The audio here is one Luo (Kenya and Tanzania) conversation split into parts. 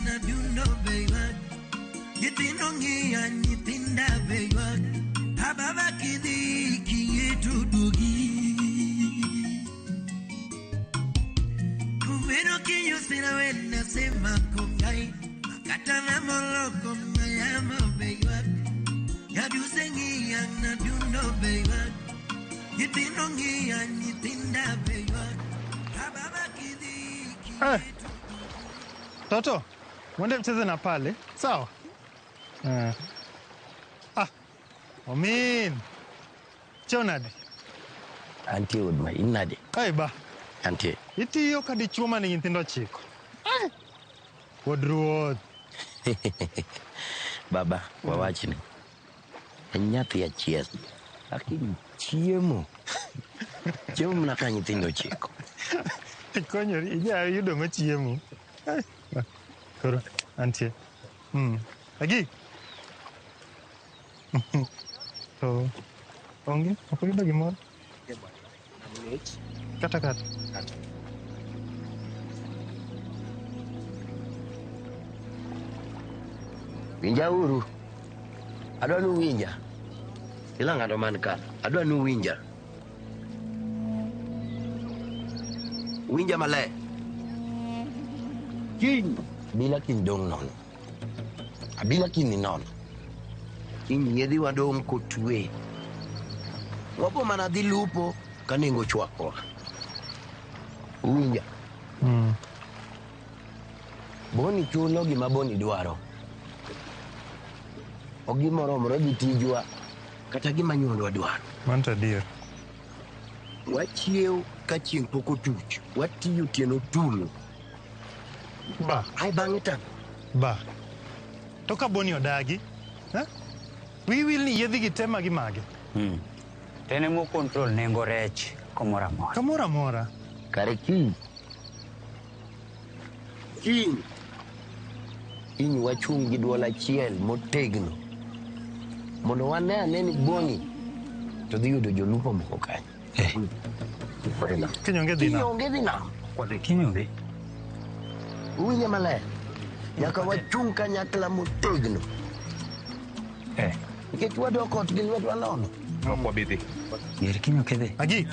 nadundo be ywak. Nyithindo ng'iya nyithinda be ywak. Ababa kidhi kiyie to duogi. Kumeno kinyusira wena sema kongai. Makata mamoloko mayamo be ywak. Nyaduse ng'iya nadundo be ywak. Nyithindo ng'iya nyithinda be ywak. Ababa kidhi Eh. Toto, mwende mcheze na pale, sawa? Eh. Ah, Omin. Chiew nade? Antie wuod ma in nade? Ai ba, Antie. itiyo ka dichuo ma nigi nyithindo ochiko. Eh. Wuod ruoth. Baba, wawachni. En nyathi achiel. Lakini chiemo. Chiemo mana ka nyithindo ochiko. Ikonyori, ija yudo machiemo. Eh, ba, Koro, antie. Agi. To, onge? Ok oyudo gimoro? Kata kata. Winja uru. Adwa ni uwinja. Kila ng'ato man ka. Adwa ni uwinja. Winja maler. Kiny. Abila kiny dong' nono. Abila kiny ni nono. Kiny yedhi wadong' kotwe. Wapo mana dhi lupo ka nengo chwakowa. Uwinja. Boni chulo gima Boni dwaro. Ok gima oromore gi tijwa kata gima nyuondwa dwaro. Mano to adier. Wachiew ka chieng' pok otuch. Watiyo otieno tulu. Ba. Ai bang'e to Ba. To ka Boni odagi, eh? Wiyi wil ni yedhi gi te magi mage. To en ema o control nengo rech kamoro amora. Kamoro amora. Kare kiny. Kiny. Kiny wachung' gi duol achiel motegno. Mondo wane ane ni Boni to dhi yudo jolupo moko kanyo. Kiny onge dhi Kiny nam. onge dhi nam. Kiny onge. Uwinja maler. Nyaka wachung' kanyakla motegno. Nikech wadok ot gi lwetwa nono. Ger kiny ok idhi. Agik.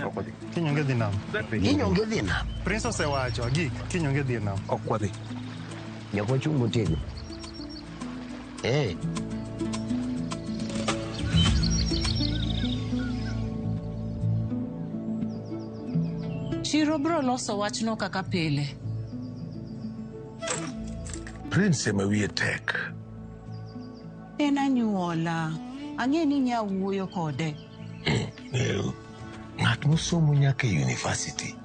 Kiny onge dhi nam. Kiny onge dhi nam. Prince osewacho, Agik, kiny onge dhi nam. Ok wadhi. Nyaka wachung' motegno. Eh. Chiro bro loso wachno kaka pile. Prince ema wiye tek. En anyuola. Ang'e ni inya wuoyo kode. Ng'eyo, ng'at mosomo nyaka e university,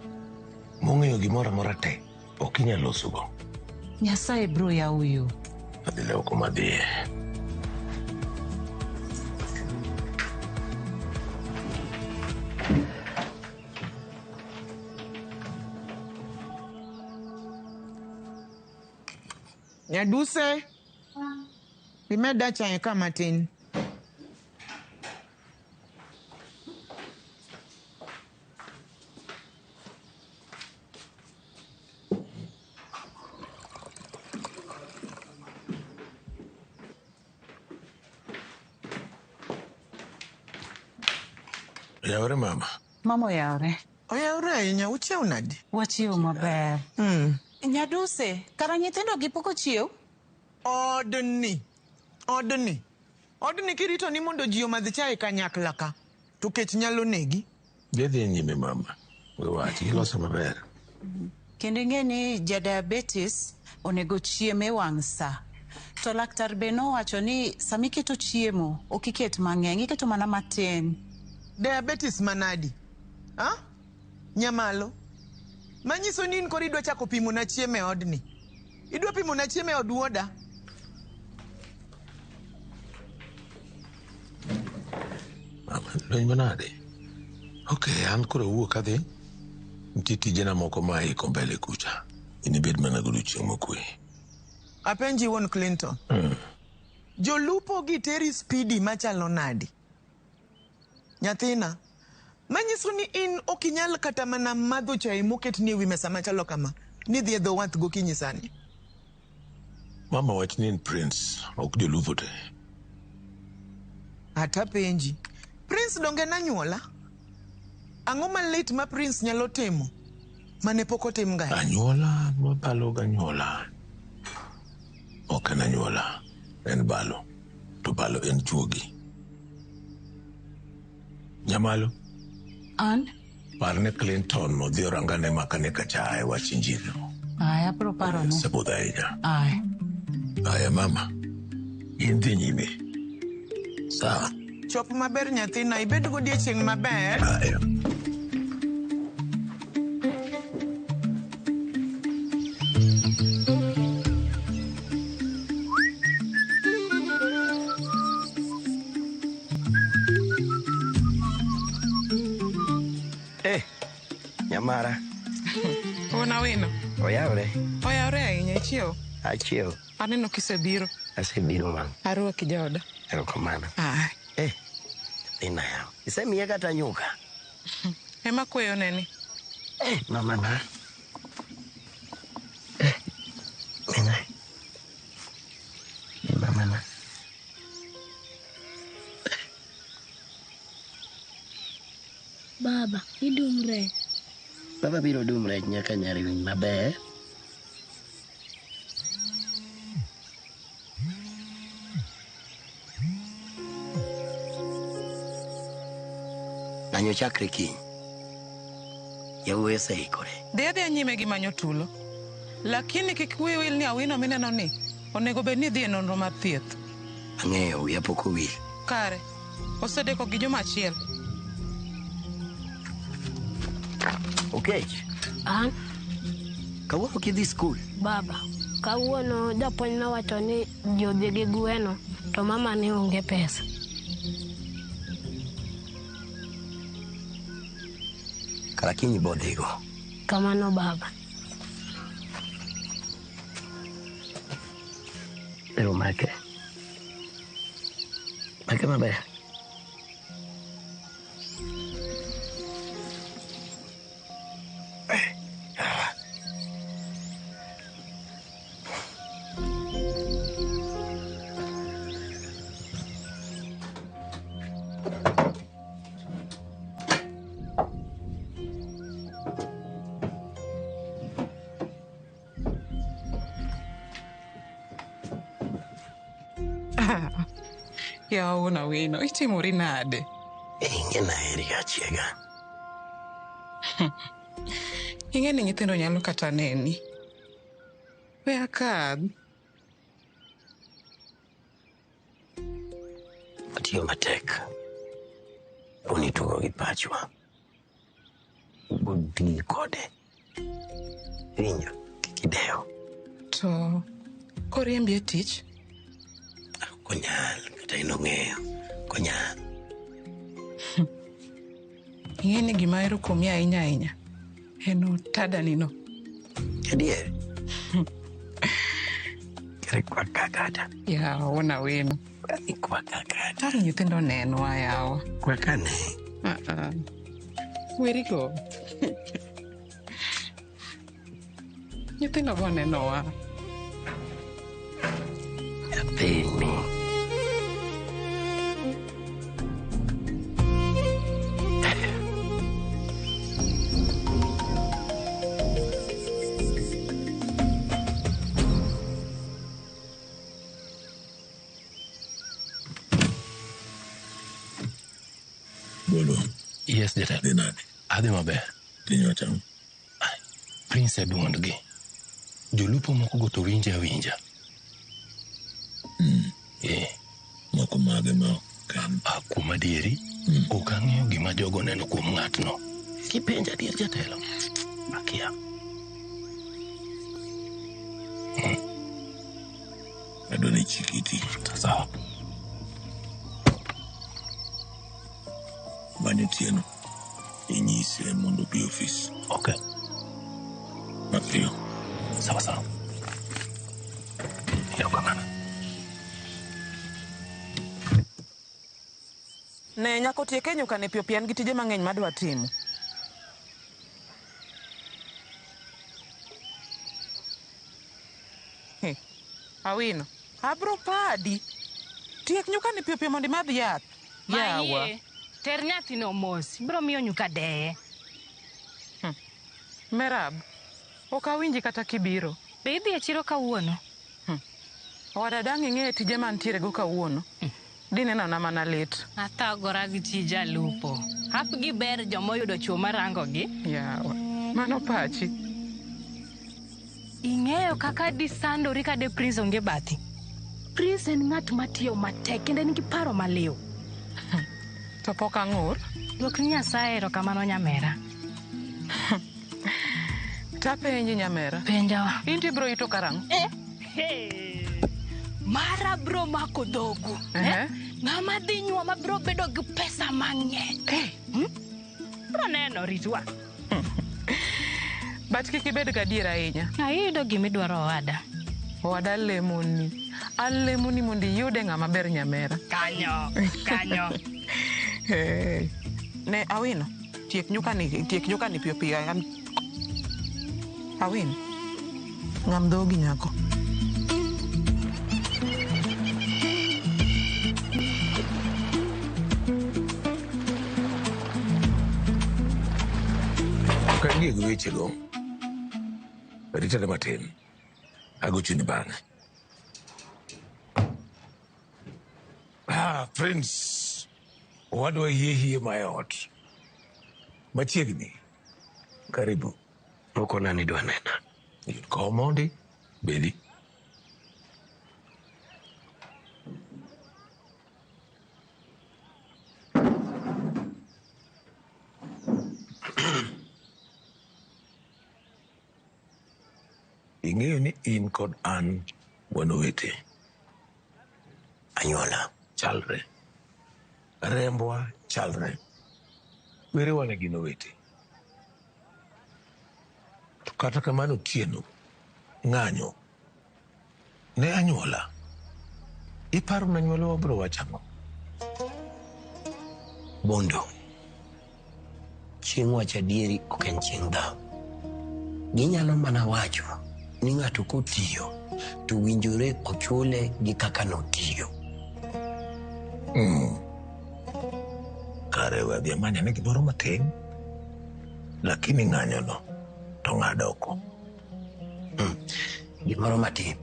mong'eyo gimoro amora te, ok inyal losogo. Nyasaye bro yawo yo. Adhi lewo kuma adhiye. Nyaduse, imeda chae ka matin. Oyawore mama. Mama oyawore. Oyawore ahinya, uchiew nade? Wachiew maber. Nyaduse, kara nyithindo gi pok ochiew? Odni, odni, odni kirito ni mondo ji omadh chae kanyakla ka, to kech nyalo negi. Gidhi nyime mama. We wach, giloso maber. Kendo ing'e ni ja diabetes onego chiem e wang' sa. To laktar be nowacho ni sama iketo chiemo, ok iket mang'eny, iketo mana matin. Diabetes manadi? Ha? Nyamalo. Manyiso ni in koro idwa chako pimona chiemo e odni. Idwa pimona chiemo e od wuoda? Mama, lweny manade? Ok, an koro awuok adhi. Nitie tijena moko ma iko mbele kucha. Inibed mana godiochieng' mokwe. Apenji wuon Clinton. Jolupo gi teri spidi machalo nadi? Nyathina, manyiso ni in ok inyal kata mana madho chai moketni e wi mesa machalo kama, ni dhi e dho wath gokinyi sani. Mama wach ni en Prince, ok jolupo te. Ata penji. Prince donge nanyuola? Ang'o malit ma Prince nyalo timo mane pok otim ga? Anyuola mabalo ganyuola. Ok en anyuola, en balo. To balo en chuogi. Nyamalo, An? parne Clinton odhi orangane makane kachae wach injili. Aya, abro parone. Sabudho ahinya. Aya. Aya mama, in dhi nyime. Sawa. Chop maber nyathina, ibed godiechieng' maber. Aya. Eh, nyamara, Wuon Awino, oyawre. oyawre ahinya ichiewo. Achiew, Aneno kisebiro. asebiro ma. Arwaki jaoda. Erokamano. Ai, Eh, nyathina yawa. Isemiye kata nyuka. ema kweyo neni. Eh, mama na. Eh, mina. Eh, mama na. Baba, idum rech. Baba biro dum rech nyaka nyari winj maber. Ng'anyo chakre kiny. Yawuoyi oseikore. Dhi adhiya nyime gi manyo tulo. Lakini kik wiyi wil ni Awino mineno ni onego bed ni idhi e nonro mar thieth. Ang'eyo wiya pok owil. Kare, osedeko gi juma achiel. Okech, An? kawuono kidhi skul. Baba, kawuono japuonj nowacho ni ji odhi gi gweno to mama ne onge pesa. Kara kiny ibo dhigo. Kamano baba. Ero make. Make maber. Yawa wuon Awino, itimori nade? Ing'e naheri ga chiega. Ing'e ni nyithindo nyalo kata neni. We akadh. Watiyo matek. Unitugo gi pachwa. Bodil kode. Winjo, kik idew. To koriembi e tich, Ok onyal, kata in ong'eyo. Ok onyal. ing'e ni gima ahero kuomi ahinya ahinya en otadani no. Adier. Kare kwaka kata. Yawa wuon Awino. Ani kwaka kata. Ang' nyithindo nenwa yawa. Kwaka ne. Uh-uh. Werigo. Nyithindo bo nenowa. Nyathini. Bolo, Yes, jatelo. dhi nade? Adhi maber. Piny wachamo. Prince e duondgi. Jolupo moko go to winje awinja. Eh, Moko mage ma ok en. ah, kuom adieri, ok ang'eyo gima jogo neno kuom ng'atno. Kipenja adier jatelo. Akia. Adwa ni chik iti. Sawa. Many Otieno. Inyise mondo obi ofis. Okay. Mapiyo. Sawa sawa. Erokamano. Ne nyako tiek e nyuka ne piyo piyo an gi tije mang'eny madwa timo. He. Awino, abro padi. Tiek nyuka ni piyo piyo mondo imadh yath. Yawa. Mayie, ter nyathino mos, ibiro miyo nyuka deye. Merab, ok awinji kata kibiro. Be idhi e chiro kawuono? Owada dang' ing'e tije mantiere go kawuono. Dinenona mana lit. Athagora gi tij jalupo. Hapgi ber joma oyudo chwo marangogi. Yawa, mano pachi. Ing'eyo kaka disandori ka de Prince onge bathi. Prince en ng'at matiyo matek kendo en gi paro maliw. To pok ang'ur. Dwok ni Nyasaye erokamano nyamera. Tapenji nyamera. Penjawa. In to ibiro ito karang'o? Hey. Mara bro mako dhogu. Eh? Ng'ama dhi nyuoma bro bedo gi pesa mang'eny. Hmm? Bro neno ritwa. But kik ibed gadier ahinya. Ayudo gimidwaro owada. Owada alemoni. Alemoni mondo iyude ng'ama ber nyamera. Kanyo, kanyo. Hey. Ne Awino, tiek nyuka ni, tiek nyuka ni piyo piyo. An... Awino, ng'am dhogi nyako. Ok ang'e gi wechego. Ritane matin. Agochoni bang'e. Ah, Prince. Owadwa hie hie ma e ot. Machiegni. Karibu. Okona ni idwa nena. Yud kom mondi. Bedi. Ing'eyo ni in kod an wan owete. Anyuola. Chalre. Rembwa chalre. Werewa ne gin owete. To kata kamano Otieno, ng'anyo ne anyuola. Iparo ni anyuola biro wacho ang'o? Bondo. Chieng' wacho adieri ok en chieng' dhaw. Ginyalo mana wacho ni ng'ato kotiyo to winjore ochule gi kaka notiyo. Kare we adhi amany ane gimoro matin. Lakini ng'anyono to ng'ad oko. Gimoro matin.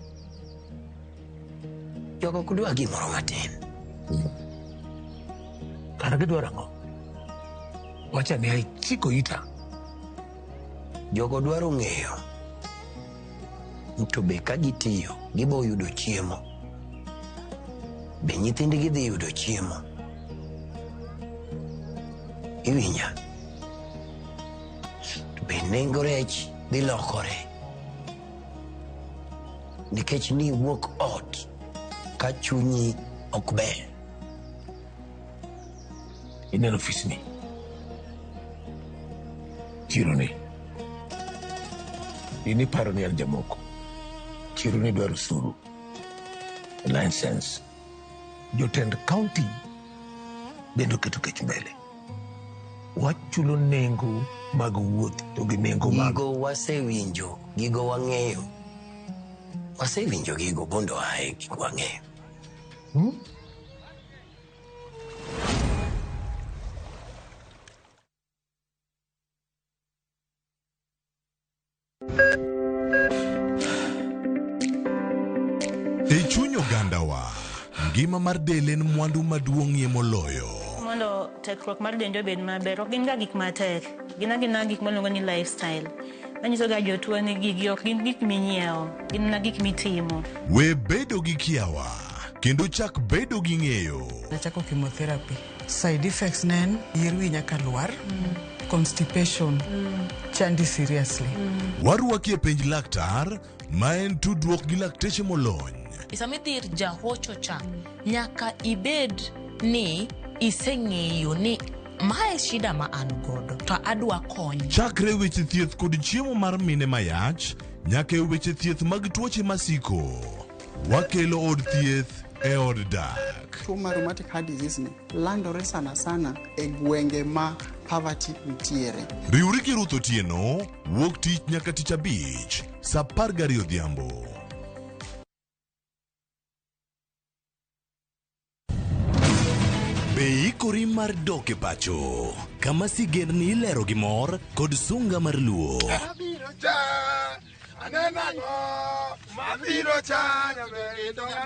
Jogo ok dwa gimoro matin. Kara gidwaro ang'o? Wacha ni achiko ita. Jogo dwaro ng'eyo ni to be ka gitiyo gibo yudo chiemo. Be nyithindgi dhi yudo chiemo. Iwinja? To be nengo rech dhi lokore. Nikech ni wuok ot ka chunyi ok ber. Ineno ofisni. Chironi. In iparo ni an jamoko. Chironi dwaro osuru. License. Jotend county bende oketo kech mbele. Wachulo nengo mag wuoth to gi nengo mag... Gigo wasewinjo, gigo wang'eyo. Wasewinjo gigo bondo ae gigo wang'eyo. E chuny ogandawa, ngima mar del en mwandu maduong'ie moloyo. Mondo tekruok mar dendi obed maber, ok gin ga gik matek. Gin agina gik miluongo ni lifestyle. Manyiso ga jotuo ni gigi ok gin gik minyiewo, gin mana gik mitimo. We bedo gi kiawa, kendo chak bedo gi ng'eyo. Nachako chemotherapy. Side effects ne en yier wi nyaka lwar, constipation, chandi seriously. Warwaki e penj laktar, ma en tudruok gi lakteche molony. Sama idhi ir jahocho cha, nyaka ibed ni iseng'eyo ni mae shida ma an godo to adwa kony. Chakre weche thieth kod chiemo mar mine mayach, nyaka e weche thieth mag tuoche masiko. Wakelo od thieth e od dak. Tuo mar rheumatic heart disease ni landore sana sana e gwenge ma poverty nitiere. Riwri gi Ruth Otieno, wuok tich nyaka tich abich, sa 12 odhiambo. Ikori mar dok e pacho, kama sigendni ilero gi mor kod sunga mar luo.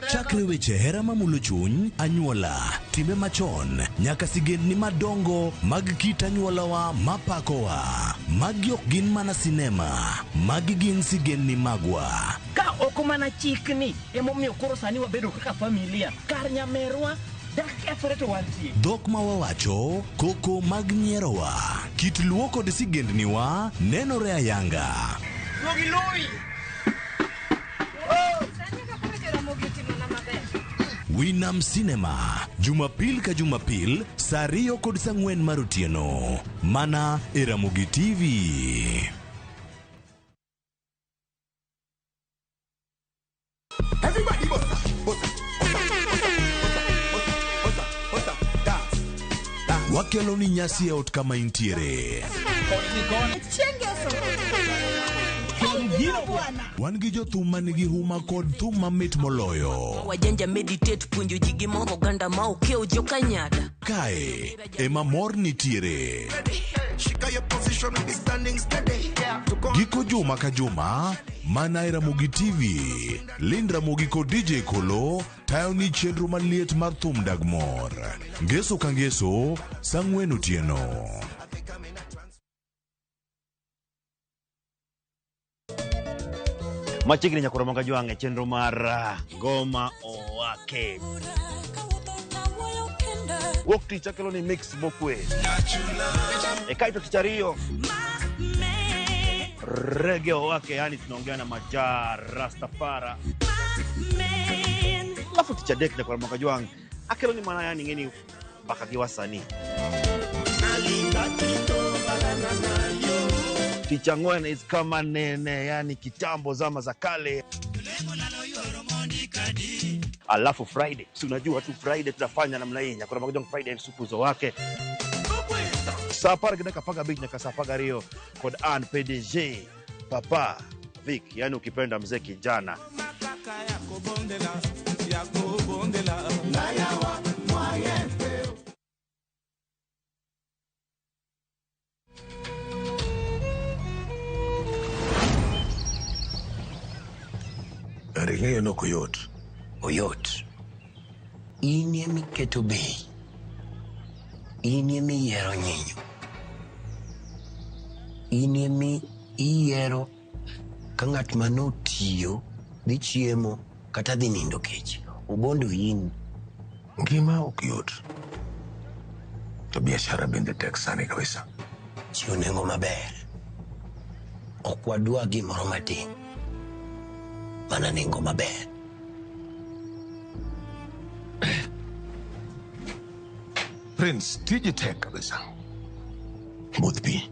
Chakre weche hera mamulo chuny, anyuola, timbe machon, nyaka sigendni madongo mag kit anyuolawa mapakowa. Magi ok gin mana sinema, magi gin sigendni magwa. Ka ok mana chikni emomiyo koro sani wabedo kaka familia kar nyamerwa dak kethore to wantie. Dhok ma wawacho, koko mag nyierowa, kit luo kod sigendniwa nenore ayanga. Duogi loyi. Winam Cinema, Jumapil ka Jumapil, saa 2 kod saa 4 mar otieno. Mana e Ramogi TV. Everybody bossa, bossa, bossa, bossa, bossa, bossa, dance. Wakelo ni nyasi e ot kama intiere. Wan gi jothum manigi huma kod thum mamit moloyo. Wajanja meditate puonjo ji gi moro oganda ma okiewo jokanyada. Kae ema mor nitiere. Shika your position, be standing steady. Giko juma ka juma, mana e Ramogi TV. Lind Ramogi kod DJ Kolo tayo ni chenro maliet mar thum dag mor. Ngeso ka ngeso, saa 4 otieno. Machiegni nyakoro manga jwang' e chenro mar Ngoma Owake. Wuok tich akelo ni mix mokwe. E kaito tich ariyo Reggae Owake, yani tunaongea na Maja Rastafara. Alafu tich adek nyakoro manga jwang' akelo ni mana yani ng'eni mbaka gi wasanii. Tich ang'wen is kama nene, yani kitambo zama za kale. Alafu Friday, si unajua tu Friday tunafanya namna hii. Nyakoro manga jwang' Friday supuzo wake. Saa 10:15 nyaka saa 12 kod an PDG Papa Vic, yani ukipenda mzee kijana. Ring'eyo nok oyot. Oyot. In emiketo bei. In emiyiero nyinyo. In emi iyiero ka ng'at manotiyo dhi chiemo kata dhi nindo kech. Obondo in. Ngima ok yot. To biashara bende tek sani kabisa. Chiwo nengo maber. Ok wadwa gimoro matin. Mana nengo maber. Prince, tiji tek kabisa. Modh pi.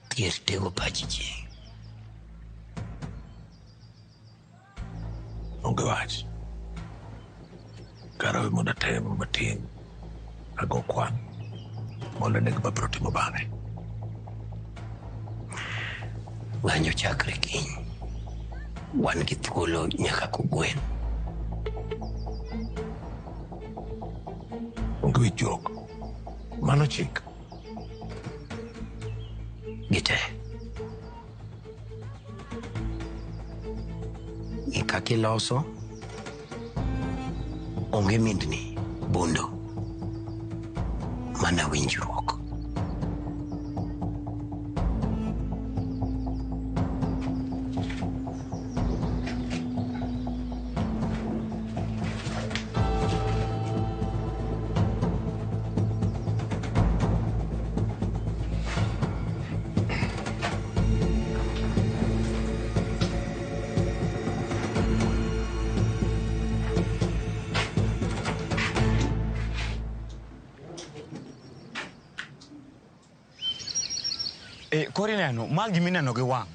Dhier tego pach ji. Onge wach. Kara we mondo atem matin. Ago kwan. Mondo ane gima abiro timo bang'e. Ng'anyo chakre kiny. Wan gi thuolo nyaka kogwen. Onge wich juok. Mano chik. Gite. Ng'i kaka iloso. Onge mindni, bondo. Mana winjruok. Koro ineno, ma gima ineno gi wang'.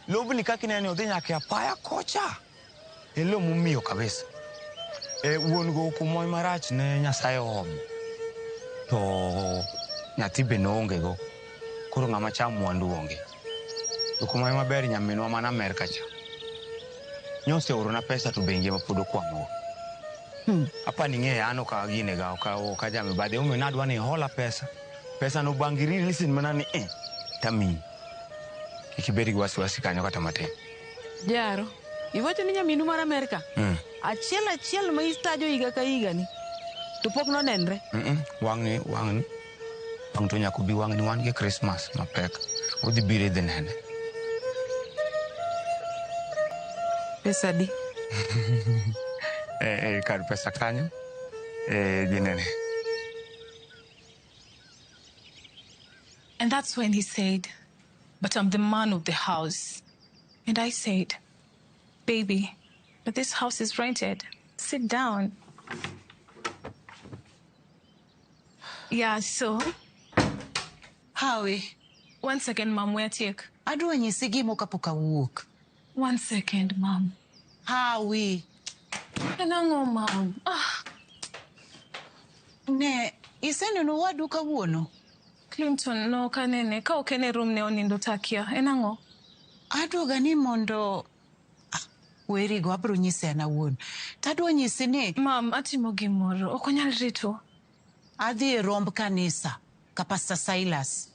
Lobni kaka ineno odhi nyaka e apaya kocha. E lo momiyo kabisa. Wuon go kumoi marach ne Nyasaye oomo. To nyathi be noonge go. Koro ng'ama cham mwandu onge. To kuma maber nyaminwa man Amerka cha. Nyoseorona pesa to bengi ema pod okwamogo. Apa ni ing'eyo an ok agine ga ok ajame badhe omiyo nadwa ni ihola pesa. Pesa no bang' release mana ni tamiyi. Kik ibed gi wasiwasi kanyo kata matin. Jaro, iwacho ni nyaminu mar Amerka? Achiel achiel ma itajo higa ka higa ni. To pok nonenre. Wang'ni wang' to nyaka obi wang'ni wan gi Christmas mapek. Odhi biro idhi nene. Pesa di? Kar pesa kanyo ginene. And that's when he said, but I'm the man of the house. And I said, baby, but this house is rented. Sit down. Yeah, so... Hawi. 1 second, Mom, where take? Adwa nyisi gimo kapok awuok. 1 second, Mom. Hawi. Enang'o, Mom? Ah. Ne, iseneno wadu kawuono? Clinton, no ok anene. Ka ok en e room ne onindo takia. Enang'o? Adwaga ni mondo... werigo, abiro nyisi an awuon. Tadwa nyisi ni... Mom, atimo gimoro. Ok onyal rito. Adhi e romb kanisa ka Pastor Silas.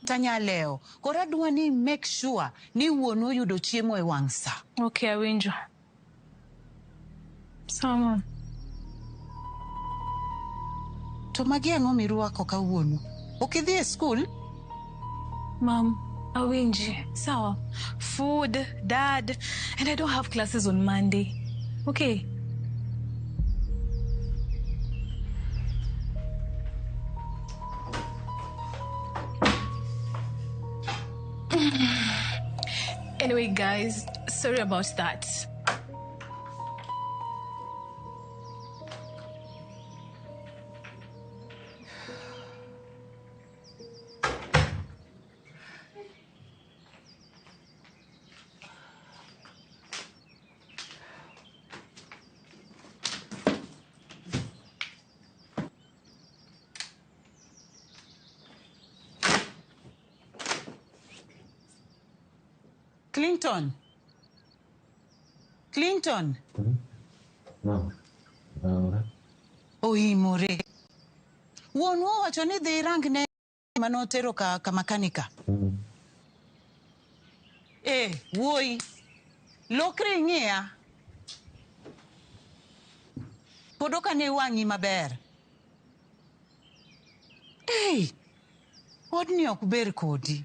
Tanyaleo. Koro adwa ni make sure ni wuonu oyudo chiemo e wang' sa. Okay, awinjo. Sawa, Mom. To magi ang'o mirwako kawuono? Ok idhi e skul? Mom, awinji. Sawa. Food, Dad, and I don't have classes on Monday. Okay. Anyway, guys, sorry about that. Clinton. Clinton. No. Oimore. Wuonu owacho ni dhi irang ne manotero ka makanika. Wuoyi. Lokri ing'iya. Pod ok ane wang'i maber. Ei, odni ok ber kodi.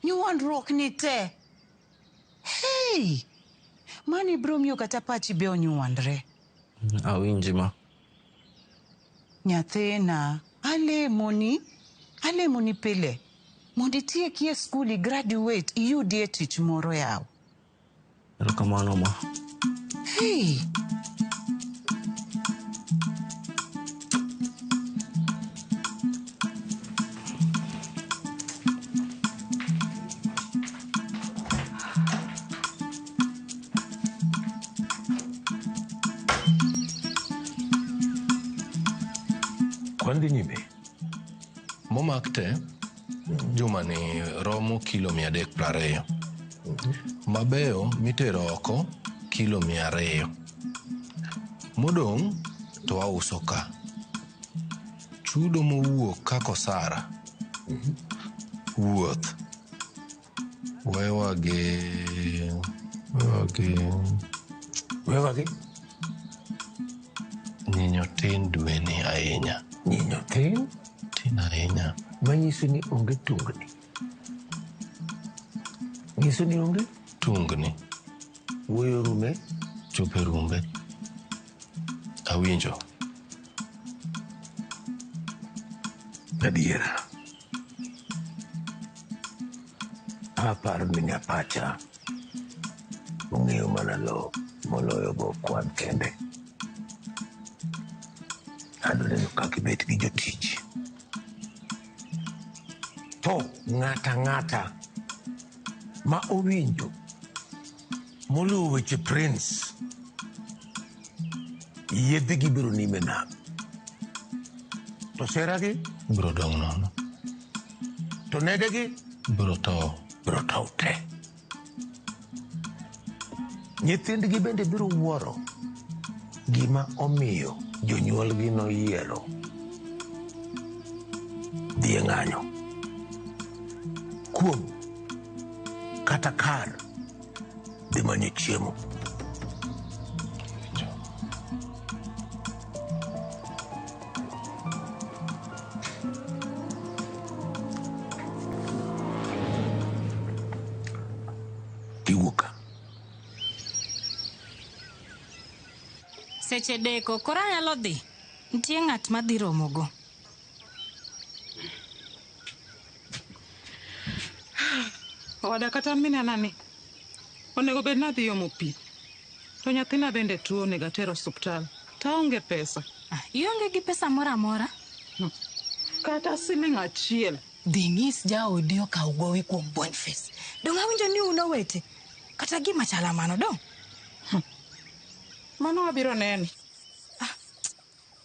Nyuandruok ni te. Hey! Mani biro miyo kata pachi be onyuandre. Awinji ma. Nyathina, alemoni pile. Mondo itieki e skul, i graduate, iyudie tich moro yaw. Erokamano ma. Hey! Kwan dhi nyime. Momak te, juma ni romo kilo 320. Mabeyo mitero oko kilo 200. Modong' to wauso ka. Chudo mowuok kaka osara. Wuoth. Wewa gi. Nyinyo tin dwe ni ahinya. Nyinyo tin? Tin ahinya. Manyiso ni onge tungni. Nyiso ni onge? Tungni. Wuoyo rume? Chope rumbe. Awinjo. Adiera. Aparo ni nyapacha ong'eyo mana lo moloyo go kwan kende. Adwa neno kaka ibet gi jotich. To ng'ata ng'ata ma owinjo moluwo weche Prince, yedhegi biro nime nam. To seragi biro dong' nono. To nedegi biro towo. Biro tow te. Nyithindgi bende biro wuoro gima omiyo jonyuolgi noyiero dhi e ng'anyo. Kuom kata kar dhi manyo chiemo. Iwuok ka. Seche deko koro anyalo dhi. Nitie ng'at ma dhi romogo. Oda kata minena ni onego bed nadhi omo pi. To nyathina bende tuo onego ater osuptal. To aonge pesa. Ionge gi pesa moro amora? Kata siling achiel. Dhi nyis jaodi okaw gowi kuom Boniface. Dong' awinjo ni un owete. Kata gima chalo mano dong'. Mano wabiro neno.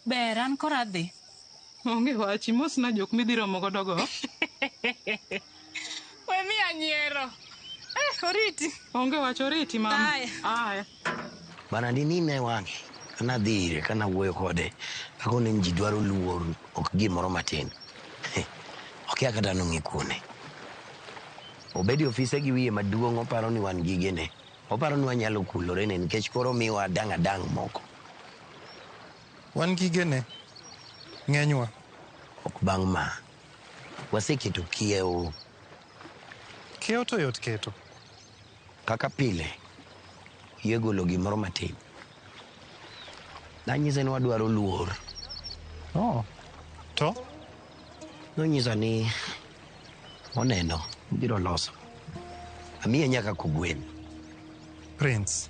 Ber an koro adhi. Onge wach, imosna jok midhi romo godo go. We miya nyiero. Oriti. Onge wach, oriti mama. Aya. Aya. Bana dinine wang'e kana dhi ire kana wuoyo kode akone ni ji dwaro luor ok gimoro matin. Okia kata nong'i kuone. Obedi ofise gi wiye maduong' oparo ni wan gigene. Oparo ni wanyalo kulorene nikech koro miwa dang' adang' moko. Wan gigene. Ng'enywa. Ok bang' ma. Waseketo kiewo. Kiewo to yot keto. Kaka pile, oyie golo gimoro matin. Nanyise ni wadwaro luor. Oh. To? Nonyisa ni oneno, obiro loso. Amiye nyaka kogwen. Prince.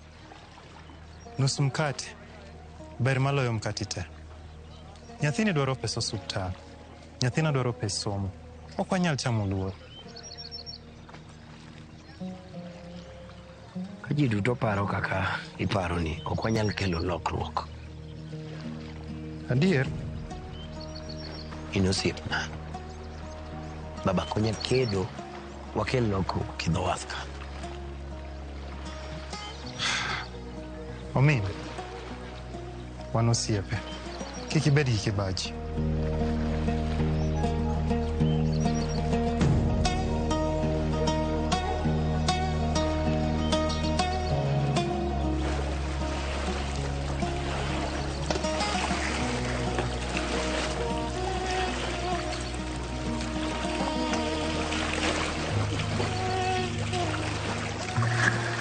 Nus mkate. Ber maloyo mkati te. Nyathini dwaro pesa osuptal. Nyathina dwaro pes somo. Ok wanyal chamo luor. Ka ji duto paro kaka iparo ni ok wanyal kelo lokruok. Adier? In osiepna. Baba konya kedo wakel lokruok e dho wath ka. Omin. Wan osiepe. Kik ibed gi kibaji.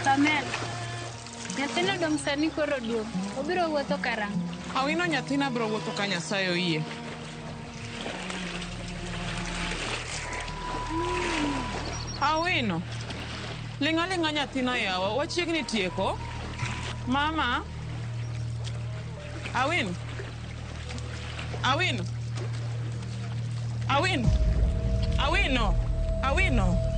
Pamela, nyathino dong' sani koro duong'. Obiro wuotho karang'o? Awino nyathina biro wuotho ka Nyasaye oyie. Awino. Ling' aling'a nyathina yawa, wachiegni tieko. Mama. Awino. Awino. Awino. Awino. Awino.